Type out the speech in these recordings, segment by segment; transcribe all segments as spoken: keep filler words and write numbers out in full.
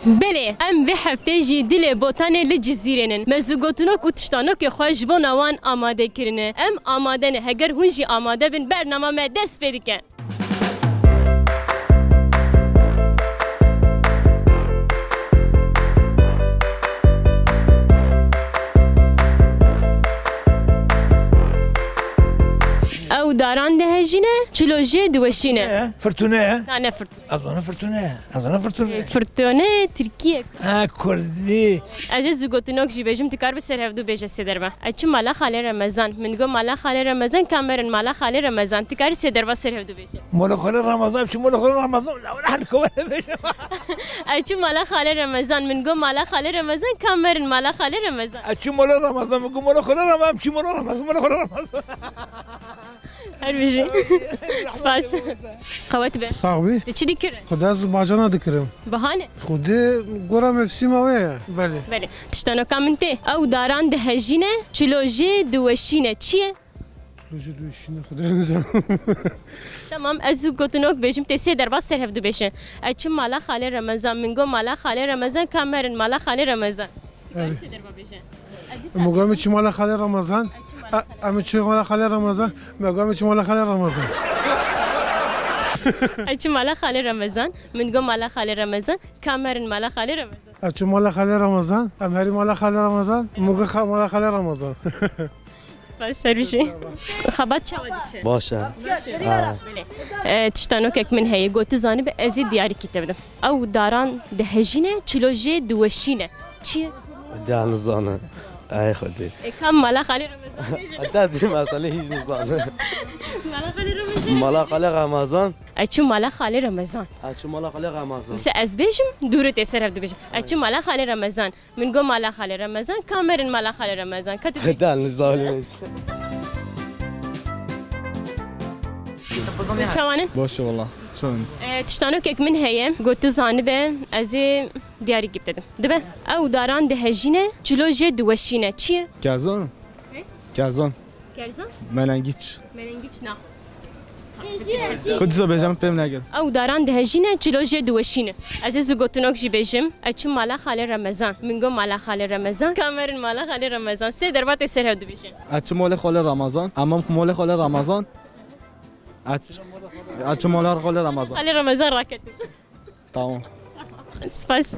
Belê, em vê heftê jî dilê Botanê li Cizîrê nin. Me zûgotinok û tiştanokê xwe ji bona wan amade kirine. Em amade ne. Heger hûn jî amade bin, bernama me dest pê dike. Ew daran dihejîne, çilo jê diweşîne. He, firtûne ye. Na, ne firtûne. Ez zanim firtûne ye. Ez zanim firtûne ye. Firtûne tirkî ye. Ha, kurdî. Ez ê zûgotinok jî bêjim, tu kar bi ser hevdû bêje sê derve. Ez çûm mala xalê Remezan. Min got mala xalê Remezan, ka merin mala xalê Remezan. Tu karî sê derva ser hevdû bêje. Mola xalê Remezan, çûm mola xalê Remezan. La wala hal kowale bêje. Ez çûm mala xalê Remezan. Min got mala xalê Remezan, ka merin mala xalê Remezan. Ez çûm mola Remezan, min got mola xalê Remezan, çûm mola Remezan, mola xalê Remezan. Her bijî. Spas. Qewet be. Sax bî. Tu çi dikir? Xwedê ez macana dikirim. Bahane? Xwedê gora mevsima wê ye. Belê. Belê. Tiştanoka min tê. Ew daran dihejîne, çilo jê diweşîne. Çi ye? Çilo jê diweşîne, Xwedê nizanim. Tamam, ez zû gotinok bêjim, tê sê derbas ser hev dibêje. Ez çûm mala xalê Remezan, min got mala xalê Remezan, ka merin mala xalê Remezan. Evet. Sê derba bêje. Moga me çû mala xalê Ramazan. Em çû mala xalê Ramazan. Moga me çû mala xalê Ramazan. Em çû mala xalê Ramazan. Min got mala xalê Ramazan. Ka merin mala xalê Ramazan. Em çû mala xalê Ramazan. Em herî mala xalê Ramazan. Moga xa mala xalê Ramazan. Spas, ser bijî. Xebat çawa diçe? Baş e. Baş e. Ha. Belê. E, tiştanokek min heye, got tu zanibe ez ê diyarîkî te bidim. Ew daran dihejîne, çilo jê diweşîne. Çi ye? Xwedê nizane. Ay Xwedê. E, kam mala xalê Remezan bêje? Heta zî mesele hiç nizane. Mala xalê Remezan. Mala xalê Remezan. E, çû mala xalê Remezan. Ha, çû mala xalê Remezan. Mesela ez bêjim, dûrê tê ser hev dibêje. E, çû mala xalê Remezan. Min got mala xalê Remezan, ka merin mala xalê Remezan. Ka tu Xwedê nizalim. Çawan in? Baş e wala. Çawan? E, tiştanokek min heye, got tu zanibe, ez ê diyarîkî te bidim. Dibe, ew daran dihejîne, çilo jê diweşîne. Çi ye? Kerzan. He? Kerzan. Kerzan? Menengiç. Menengiç na. Ku dîsa bêjim fêm nekir. Ew daran dihejîne, çilo jê diweşîne. Ez ê zû gotinok jî bêjim. Ez çûm mala xalê Remezan. Min got mala xalê Remezan. Ka merin mala xalê Remezan. Sê derba tê ser hev dibêje. Ez çûm molê xalê Ramazan. Em molê xalê Ramazan. Ez ç-, ez çûm molê xalê Ramazan. Xalê Ramazan raketin. Tamam. Spas.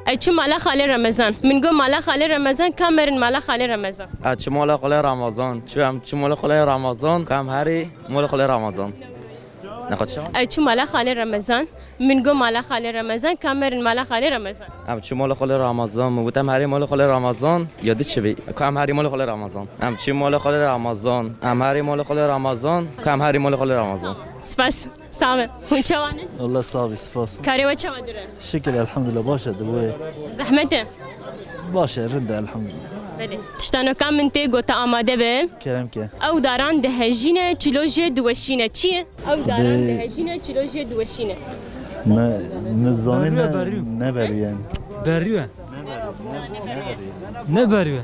Ez çûm mala xalê Remezan. Min got mala xalê Remezan, ka merin mala xalê Remezan. Ez çûm mala xalê Ramazan. Çû em çûm mala xalê Ramazan. Ka em herî mala xalê Ramazan. Ne xwe çawa? Ez çûm mala xalê Remezan. Min got mala xalê Remezan, ka merin mala xalê Remezan. Em çûm mala xalê Ramazan. Min got em herî mala xalê Ramazan. Ya di çi bî? Ka em herî mala xalê Ramazan. Em çûm mala xalê Ramazan. Em herî mala xalê Ramazan. Ka em herî mala xalê Ramazan. Spas. Sax be. Hûn çawan in? Allah sax be, spas. Karê we çawa dire? Şikir, elhamdulillah, baş e, diboye. Zehmet e? Baş e, rind e, elhamdulillah. Belê. Tiştanoka min tê gota amade be. Kerem ke. Ew daran dihejîne, çilo jê diweşîne. Çi ye? Ew daran Xwedê dihejîne, çilo jê diweşîne. Me, me zanî Berû ye, ne, berû. Ne berû yani. Berû ye. Ne berû ye.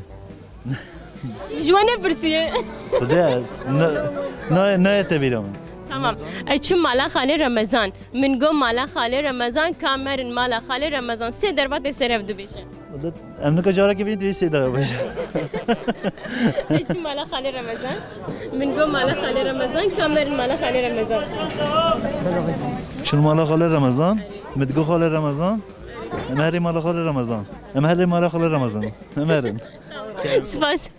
Ji we nepirsiye. Xwedê ez, ne, ne, ne tevîra min. Tamam. Ez çûm mala xalê Remezan. Min got mala xalê Remezan, ka merin mala xalê Remezan. Sê derba tê ser hev dibêje. Em nika carekê bîn divê sê derba bêje. Ez çûm mala xalê Remezan. Min got mala xalê Remezan, ka merin mala xalê Remezan. Çûn mala xalê Remezan. Min got xalê Remezan. Em herî mala xalê Remezan. Em herî mala xalê Remezan. Em herin. Spas.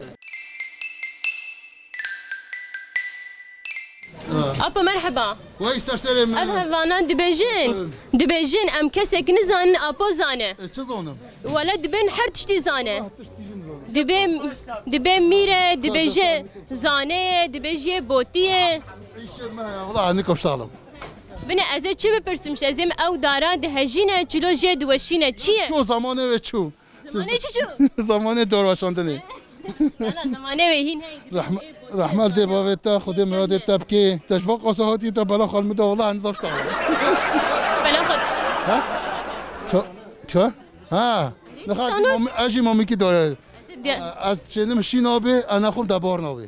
Apo merheba. Wey, ser serê min. Ev hevana dibêjin. Dibêjin em kesek nizanin, apo zane. E, çi zanim? Wele dibên her tiştî zane. Ah, tiştî jin zanim. Dibê, dibê mîre, dibêje zane ye, dibêje botî ye. Îşe me ya, wala nikom salim. Bine, ez ê çi bipirsim ji, ez ê ew dara dihejîne, çilo jê diweşîne. Çi ye? Çû zamanê wê çû. Zamanê çi çû? Zamanê dorweşandinê. Valla zamanê wê hîn hey. Rahme-, rahmet dê bavê te, Xwedê miradê te bikê. Te ji van qasa hatî te bela xal min de, wala nizaşta. Bela xal. Ha? Ça-, ça? Ha. Nixaç mami-, ez jî mamikî dore. Diye- Ez çênim şî nabê, ez nexwim debar nabê.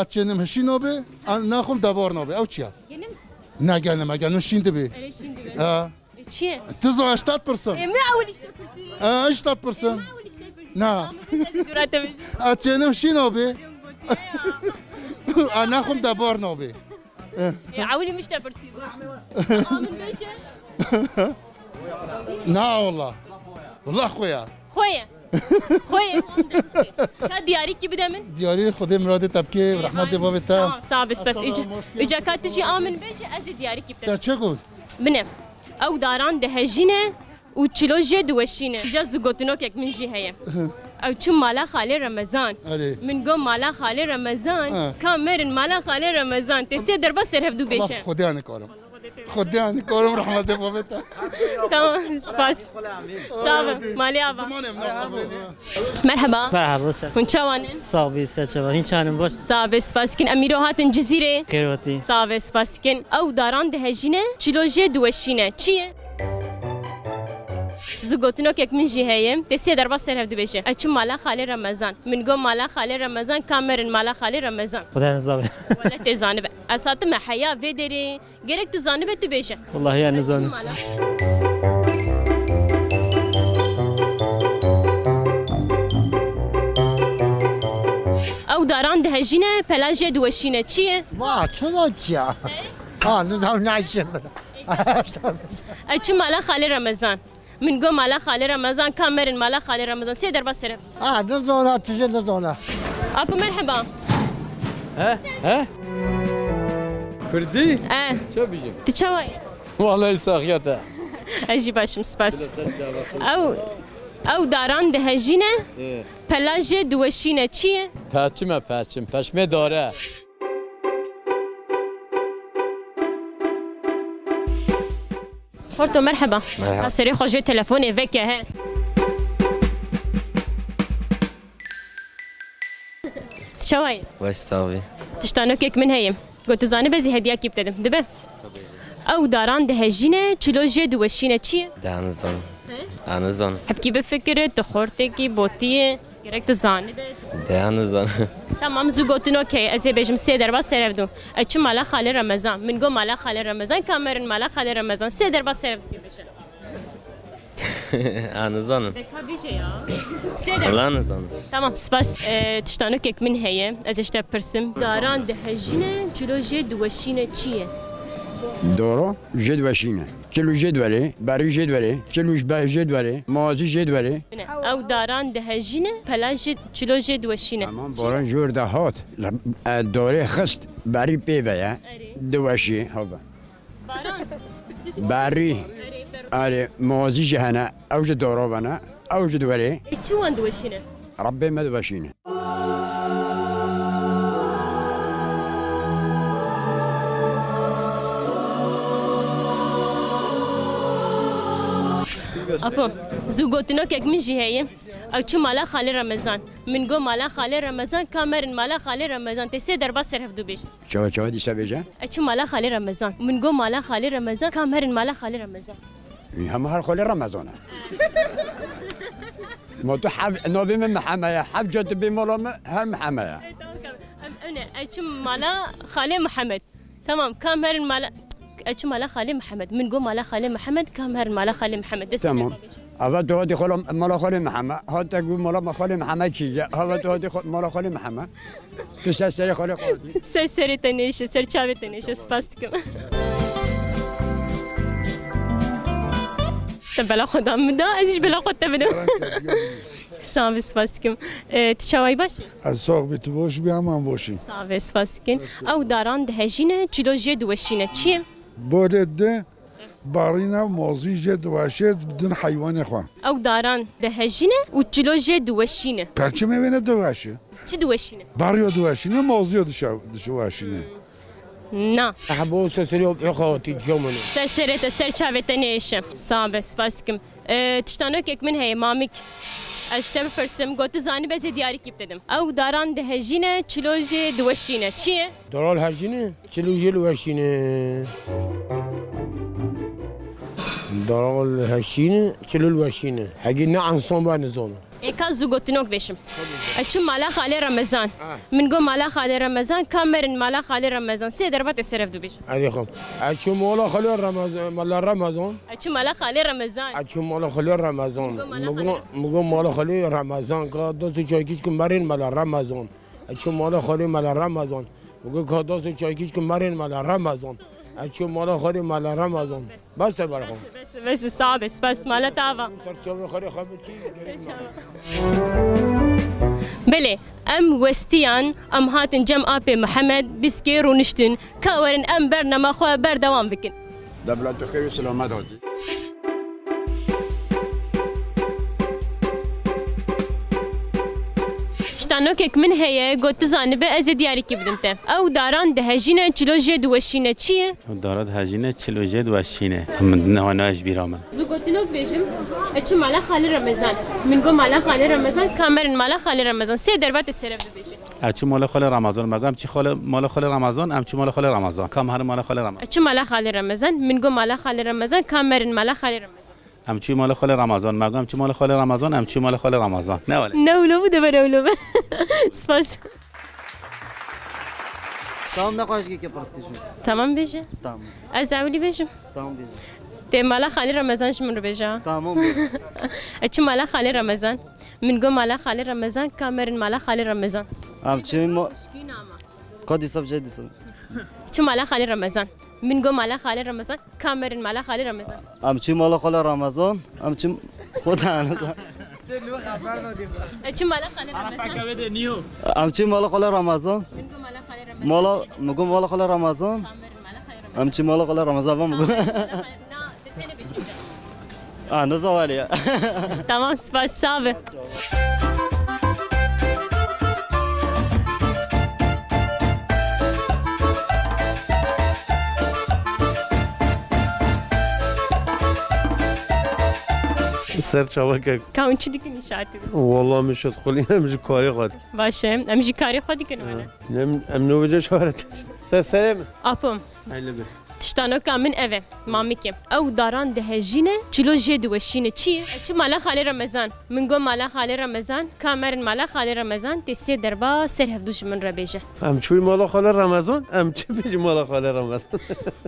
Çênim hişî nabê, a, naxum debar nabê. Ew çi ye? Genim? Ne, genim, genim şîn dibê. Erê şîn dibê. Ha. E, çi ye? Tu zan, ez tat pirsim. E, mi ewil işte pirsî. Ha, ez tat pirsim. E, mi ewil işte pirsî. Na. Ama ben de dura te bêjim. A, çênim hişî nabê. Gotiye ya. A, naxum debar nabê. E, ewilî min ji te pirsî bû. A min bêje. Na wala. Wala xwe ya. Xwe ye. Xwe ye. Ka diyarîkî bide min. Diyarî Xwedê miradê te bike, rehmetê bavê te. Tamam, sağ be, spas. Üce, üce ka tu jî a min bêje, ez ê diyarîkî bide. Te çi got? Bine. Ew daran dihejîne û çilo jê diweşîne. Ca zû gotinokek min jî heye. Ew çû mala xalê Remezan. Erê. Min got mala xalê Remezan. Ha. Ka merin mala xalê Remezan. Tê sê derba ser hevdû bêje. Xwedê nikarim. Xwedê nikarim rehmetê bavê te. Tamam, spas. Sağ ol. Mali ava. Zimanê min. Merhaba. Merhaba, ser. Hûn çawan in? Sağ ol, ser çawa. Hiç halim boş. Sağ be, spas dikin. Em îro hatin Cizîrê. Xêr hatî. Sağ be, spas dikin. Ew daran dihejîne, çilo jê diweşîne. Çi ye? Zû gotinokek min jî heye. Tê sê derba ser hev dibêje. Ez çûm mala xalê Remezan. Min got mala xalê Remezan, ka merin mala xalê Remezan. Xwedê nizabe. Wele tê zanibe. Ez hatime heya vê derê. Gerek tu zanibe tu bêje. Wallahî ya nizanim. Ew daran dihejîne, pela jê diweşîne. Çi ye? Va, çi da çi ya? Ha, nizam nayşim. Ew çi mala xalê Remezan? Min got mala xalê Remezan, ka merin mala xalê Remezan. Sê derba sere. Ha, nizona, tu jî nizona. Apo merheba. He? He? Kurdî? E. Çi bijim? Tu çawa yî? Wallahî saxiya te. Ez jî başim, spas. Ew, ew daran dihejîne, e, pela jê diweşîne. Çi ye? Perçim e, perçim. Peşmê dare. Xorto, merheba. Merheba. Ha, serê xwe jê telefonê veke he. Tu çawa yî? Weş, sax bî. Tiştanokek min heye. Got tu zanibe ez ê hediyekî bide dim. Dibe? Ew daran dihejîne, çilo jê diweşîne. Çi ye? De nizanim. He? De nizanim. Hepkî bifikire, tu xortekî, botiyê. Gerek tu zanibe. De nizanim. Tamam, zû gotinokê, ez ê bêjim sê derba ser hevdû. Ez çûm mala xalê Remezan. Min got mala xalê Remezan, ka merin mala xalê Remezan. Sê derba ser hevdû bêje. De nizanim. De ka bêje ya. Sê derba. Wala nizanim. Tamam, spas. E, tiştanokek min heye. Ez ê ji te pirsim. Daran dihejîne, çilo jê diweşîne. Çi ye? Doro jê diweşîne. Çil û jê diwerê, berî jê diwerê, çil û jê diwerê, mozî jê diwerê. Bine. Ew daran dihejîne, pela jê, çilo jê diweşîne. Tamam, boran jor de hat. E, dorê xist, berî pê ve ye. Erê. Diweşî, hava. Baran. Berî. Erê, ber- Erê, mozî jî hene, ew ji doro ve ne, ew ji diwerê. E, çi wan diweşîne? Rebbê me diweşîne. Apo, zû gotinokek min jî heye. Ew çû mala xalê Remezan. Min got mala xalê Remezan, ka merin mala xalê Remezan. Tê sê derba ser hevdû bêj. Çawa, çawa dîsa bêje? Ew çû mala xalê Remezan. Min got mala xalê Remezan, ka merin mala xalê Remezan. Hema her xalê Remezan e. Ma tu hev, navê min Mihemed ye. Hev ca tu bê mala min, her Mihemed ye. E, tamam, tamam. Em, em ne, ew çû mala xalê Mihemed. Tamam, kam herin mala, ew çû mala xalê Mihemed. Min got mala xalê Mihemed, kam herin mala xalê Mihemed. Dest Tamam. Ava tu hatî xala, mala xalê Mihemed. Hata got mala xalê Mihemed çi ye? Ava tu hatî xo-, mala xalê Mihemed. Tu ser serê xalê xwe dî. Ser serê te nêşe, ser çavê te nêşe. Spas dikim. Te bela xwe da min da, ez jî bela xwe te bidim. Sağ ol, spas dikim. E, tu çawayî baş î? Ez sax bî, tu baş bî, heman baş î. Sağ ol, spas dikim. Ew daran dihejîne, çilo jê diweşîne. Çi ye? Bolê di, barîna mozî jê diweşê, din heywanê xwe. Ew daran dihejîne û çilo jê diweşîne. Perçimê wê ne diweşe. Çi diweşîne? Bariyo diweşîne, moziyo dişe-, dişeweşîne. Na. Ehbo, ser serê xwe hatî, diya min. Ser serê te, ser çavê te nêşe. Sağ be, spas dikim. E, tiştanokek min heye, mamik. Ez ji te bipirsim, got tu zanî, ez ê diyarîkî bide dim. Ew daran dihejîne, çilo jê diweşîne. Çi ye? Daran hejîne, çilo jê diweşîne. Daran hejîne, çilo diweşîne. Hegî ne ensan be, nizanim. Ê ka zû gotinok bêjim. Eçû mala xalê Remezan. Ha. Min got mala xalê Remezan, ka merin mala xalê Remezan. Sê derba tê serevdû bêjin. Erê xwe. Eçû mala xalê Remezan, mala Remezan. Eçû mala xalê Remezan. Eçû mala xalê Remezan. Min got mala xalê Remezan, ka dest û çaykî çikim merin mala Remezan. Eçû mala xalê mala Remezan. Min got ka dest û çaykî çikim merin mala Remezan. Eçû mala xalê mala Remezan. Bes e, berxwe. Bes, bes, sağ be, spas, mala tava. Ser çavê xalê xwe bi çî gerek nake. Belê, em westiyan, em hatin cem apê Mihemed, biskê rûniştin, ka werin em bernama xwe berdewam bikin. Dewleta xêr û selamet hatî. Tiştanokek min heye, got tu zanibe, ez ê diyarîkî bidim te. Ew daran dihejîne, çilo jê diweşîne. Çi ye? Ew dara dihejîne, çilo jê diweşîne. Min newa newe ji bîra min. Zû gotinok bêjim, eçû mala xalê Remezan. Min got mala xalê Remezan, ka merin mala xalê Remezan. Sê derba tê serevdû bêjin. Eçû mala xalê Remezan, me got em çû xalê, mala xalê Remezan, em çû mala xalê Remezan. Ka em herin mala xalê Remezan. Eçû mala xalê Remezan, min got mala xalê Remezan, ka merin mala xalê Remezan. Em çû mala xalê Remezan, me got em çû mala xalê Remezan, em çû mala xalê Remezan. Ne wele? Ne wilo bû, de bere wilo be. Spas. Tamam, ne xweşikê pirs kişim. Tamam bêje. Tamam. Ez ewilî bêjim. Tamam bêje. Tê mala xalê Remezan ji min re bêje. Tamam bêje. Eçû mala xalê Remezan. Min got mala xalê Remezan, ka merin mala xalê Remezan. Em çû ma-, Ka dîsa bi jê dîsa. Çû mala xalê Remezan. Min got mala xalê Remezan, ka merin mala xalê Remezan. Em çû mala xalê Remezan, em çû xwe de anida. E, çû mala xalê Remezan. Em çû mala xalê Remezan. Min got mala xalê Remezan. Mala, min got mala xalê Remezan. Ka merin mala xalê Remezan. Em çû mala xalê Remezan, va min got. Mala xalê, na, di têne bêjî. Ah, ne zawali ya. Tamam, spas, sağ be. Ser çaveke. Ka hûn çi dikin îşatî? Wala min şet xulî em ji karê xwe dikin. Baş e, em jî karê xwe dikin wele. Em, em nû bêje şaret. Ser serê min. Apom. Eyle be. Tiştanoka min ev e, mamikê. Ew daran dihejîne, çilo jê diweşîne. Çi ye? Eçû mala xalê Remezan. Min got mala xalê Remezan, ka merin mala xalê Remezan, tê sê derba ser hevdû ji min re bêje. Em çûyî mala xalê Remezan, em çi bêjî mala xalê Remezan?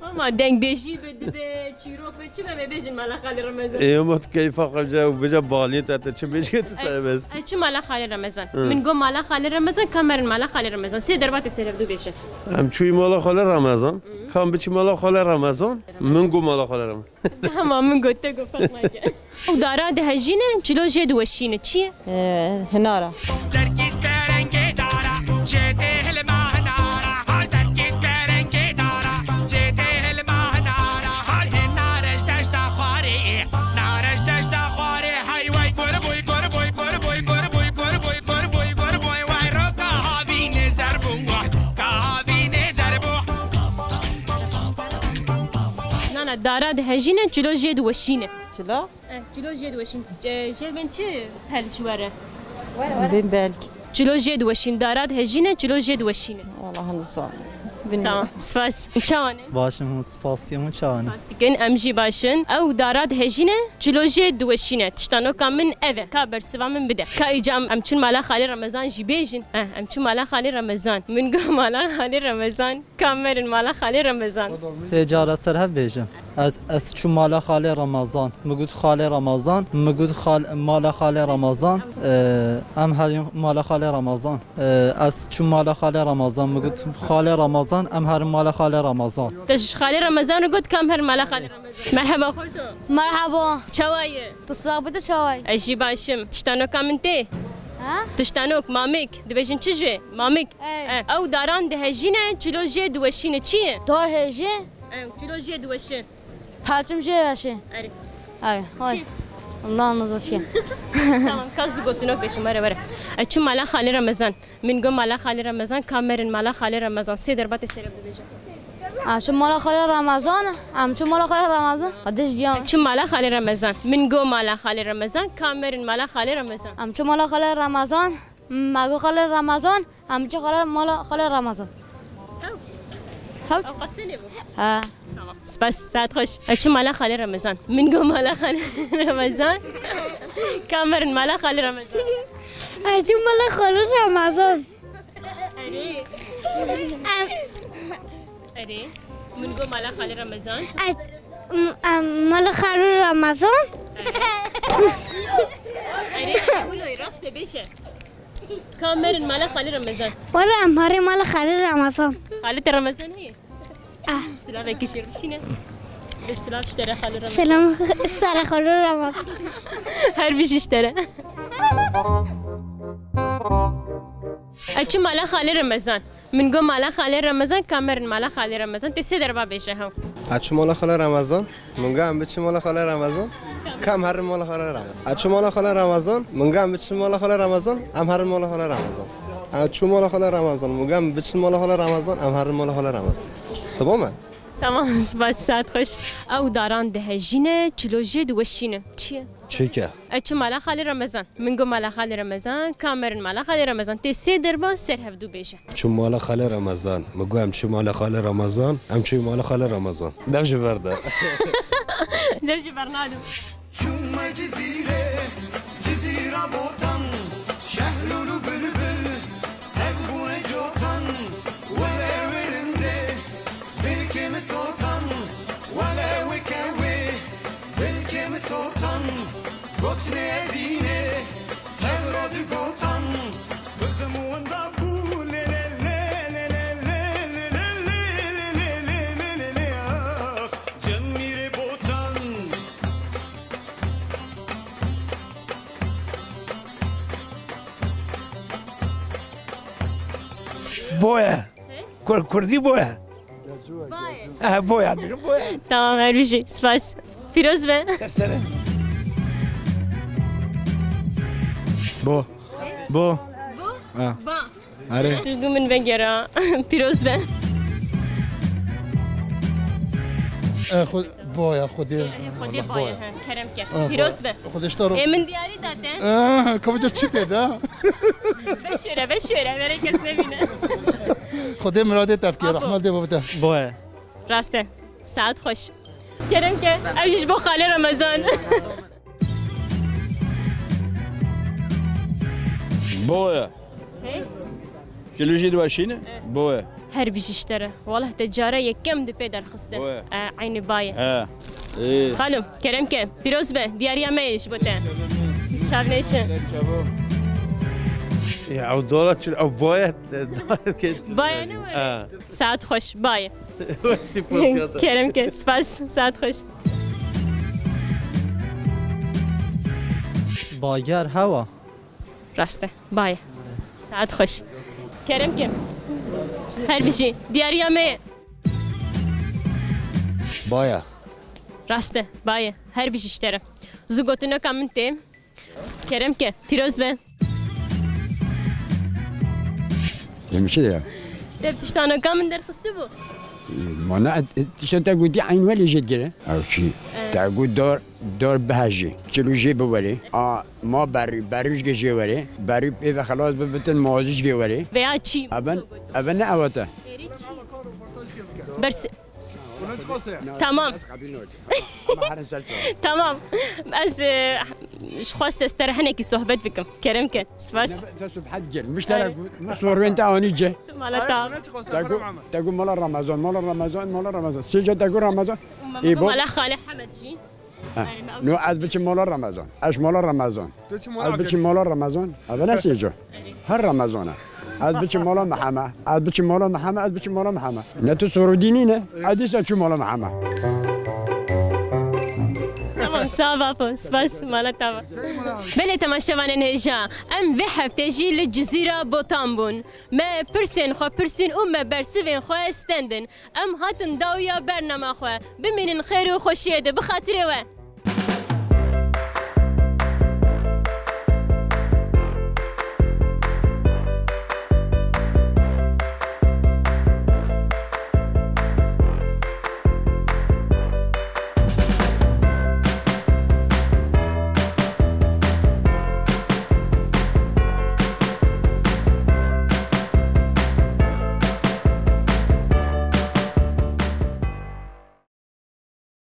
Ama dengbêjî be dibe, çîrok be, çi be, me bêjin mala xalê Remezan. Ê, ama tu keyfa xwe bije û bije baliyê te, te çi bêjî tu serbest. Eçû mala xalê Remezan. Hı. Min got mala xalê Remezan, ka merin mala xalê Remezan. Sê derba tê ser hevdû bêje. Em çûyî mala xalê Remezan. Hı. Ka em biçî mala xalê Remezan. Min got mala xalê Remezan. Tamam, min got, te got, ferq nake. Ew dara dihejîne, çilo jê diweşîne. Çi ye? Ee, hinara. Serkî derengê dara, jê tê hilma hinara. Hay serkî derengê dara, jê tê hilma hinara. Hay hê narej deşta xwarê, narej deşta xwarê. Hay way gor boy, gor boy, gor boy, gor boy, gor boy, gor boy, gor boy. Way ro ka havînê zer bû, ka havînê zer bû. Nana, dara dihejîne, çilo jê diweşîne. Çilo? Eh, çilo jê diweşîn. Jê bên çi pelç were? Bên belk. Çilo jê diweşîn, dara dihejîne, çilo jê diweşîne. Wala nizanim. Bilmiyorum. Tamam, spas. Çawan e? Baş im, hûn spas, hûn çawan e? Spas dikin, em jî baş in. Ew dara dihejîne, çilo jê diweşîne. Tiştanoka min ev e. Ka bersiva min bide. Ka îca em çûn mala xalê Remezan jî bêjin. Eh, em çûn mala xalê Remezan. Min got mala xalê Remezan. Ka merin mala xalê Remezan. Sê cara ser hev bêjim. Ez, ez çû mala xalê Remezan. Mi got xalê Remezan. Mi got xal-, mala xalê Remezan. Ee, em herîn mala xalê Remezan. Ee, ez çû mala xalê Remezan. Mi got xalê Remezan. Em herin mala xalê Remezan. Te ji xalê Remezan re got, ka em herin mala xalê Remezan. Merheba xorto. Merhaba. Çawa ye? Tu sax bî, tu çawa yî? Ez jî baş im. Tiştanoka min tê? Ha? Tiştanok, mamik. Dibêjin çi jê? Mamik. Ey. Eh, ew daran dihejîne, çilo jê diweşîne. Çi ye? Dar hejî? Ew, çilo jê diweşî. Pelçim jê weşî. Erê. Erê. Hay. Çi? Allah niza çi. Tamam, ka zû gotinok bêjim, were, were. E, çû mala xalê Remezan. Min got mala xalê Remezan, ka merin mala xalê Remezan. Sê derba tê serê bibêje. Em çû mala xalê Remezan, em çû mala xalê Remezan. Hadi ji biyan. Çû mala xalê Remezan. Min got mala xalê Remezan, ka merin mala xalê Remezan. Em çû mala xalê Remezan. Me got xalê Remezan, em çû xalê mala xalê Remezan. Ew. Ew. Ew qastinê bû. Ha. Tamam. Spas, saet xweş. Ew çû mala xalê Remezan. Min got mala xalê Remezan. Ka mirin mala xalê Remezan? Ez çûm mala xalê Remezan. Erê. Em, Erê. Min got mala xalê Remezan. Ez, m-, em, mala xalê Remezan. Erê, erê, wilo, rast e, bêje. Ka mirin mala xalê Remezan? Were em herê mala xalê Remezan. Xalê te Remezan heye? Ah. Silavekî jê bişîne. Bi silav ji te re xalê Remezan. Selam, sara xalê Remezan. Her bijî ji te re. Ez çûm mala xalê Remezan. Min got mala xalê Remezan, ka mirin mala xalê Remezan. Tê sê derba bêje hew. Ez çûm mala xalê Remezan. Min got em biçin mala xalê Remezan. Ka em herin mala xalê Remezan. Ez çûm mala xalê Remezan. Min got em biçin mala xalê Remezan. Em herin mala xalê Remezan. Ez çûm mala xalê Remezan. Min got em biçin mala xalê Remezan. Em herin mala xalê Remezan. Tamam mı? Tamam, spas, saet xweş. Ew daran dihejîne, çilo jê diweşîne. Çi ye? Çêke. Ez çûm mala xalê Remezan. Min got mala xalê Remezan, ka mirin mala xalê Remezan. Tê sê derba ser hevdû bêje. Çûm mala xalê Remezan. Min got em çûm mala xalê Remezan. Em çûn mala xalê Remezan. Dev ji vir de. Dev ji vir nadim. Çûme Cizîrê, Cizîra Botan, Şehlûl û Bilbil, hev bûne cotan, wele wê rindê, bilkê min sotan, wele wê kewê, bilkê min sotan, gotinê evînê, hev re digotan, qizim winda bû, lê lê lê lê lê lê lê lê lê lê lê lê lê lê lê lê, ax, cem mîrê Botan. Boye. He? Kur-, Kurdî boye. Baye. Eh, boye, dibêjim boye. Tamam, her bijî. Spas. Pîroz be. Tersere. Bo. Bo. Bo? Ha. Ba. Erê. Tu ji dû min vegera. Pîroz be. E, xwe-, boya Xwedê. Xwedê baye, he, kerem ke. Ah, Pîroz be. Xwedê ji te re. Ê, min diyarî da te. Ah, kavca çi te da? Veşêre, veşêre, verê kes nebîne. Xwedê miradê te bike, Apo. Rehmet dê bibite. Boye. Rast e. Saet xweş. Kerem ke, ev jî ji bo xalê Remezan. Boye. Hey. Kilo jî diweşîne? Eh. Boye. Her bijî ji te re. Wallah te cara yekem di pê derxiste. Boye. Eh, eynî baye. He. Ê. Xalim, kerem ke, pîroz be, diyariya me ye ji bo te. Çavnêşe. Çavo. Ya, ew dora çi, ew boye, dora ke. Baye ne were? Ha. Saet xweş, baye. Wesî poziyata. Kerem ke, spas, saet xweş. Bager hewa. Rast e, baye. Saet xweş. Kerem ke. Her bijî. Diyariya me ye. Baye. Rast e, baye. Her bijî ji te re. Zû gotineka min tê. Kerem ke, pîroz be. Demişe ya. Te bi tiştaneka min derxistibû? Mana, e, tişta te gotî eyn welê jê digire. Ew çi? Evet. Te got dor, dor bihejî. Çilo jê biwerê. A, ma berî, berî jê werê. Berî pê ve xelas bibitin, ma jê werê. Veya çî? Eben, eben ne ewete. Êrî çî? Bers- Tamam. Tamam. Ez, e, ji xwest ez te re hinekî sohbet bikim. Kerem ke. Spas. Mala ta. Te got, te got mala Ramazan, mala Ramazan, mala Ramazan. Sêca te got Ramazan. Ê, bo. Mala Xalê Hemed jî. Ha. No, ez biçim mala Ramazan. Ez mala Ramazan. Tu çi mala Ez biçim mala Ramazan. Eve ne sêco? Her Ramazana. Ez biçim mala Meheme. Ez biçim mala Meheme. Ez biçim mala Meheme. Ne tu sorudînî ne? Ez dîsa çû mala Meheme. Tamam, sağ ol Apo. Spas, mala tava. Belê temaşevanên hêja. Em vê heftê jî li Cizîra Botan bûn. Me pirsên xwe pirsîn û me bersivên xwe stendin. Em hatin dawiya bernama xwe. Bimînin xêr û xweşiyê de bi xatirê we.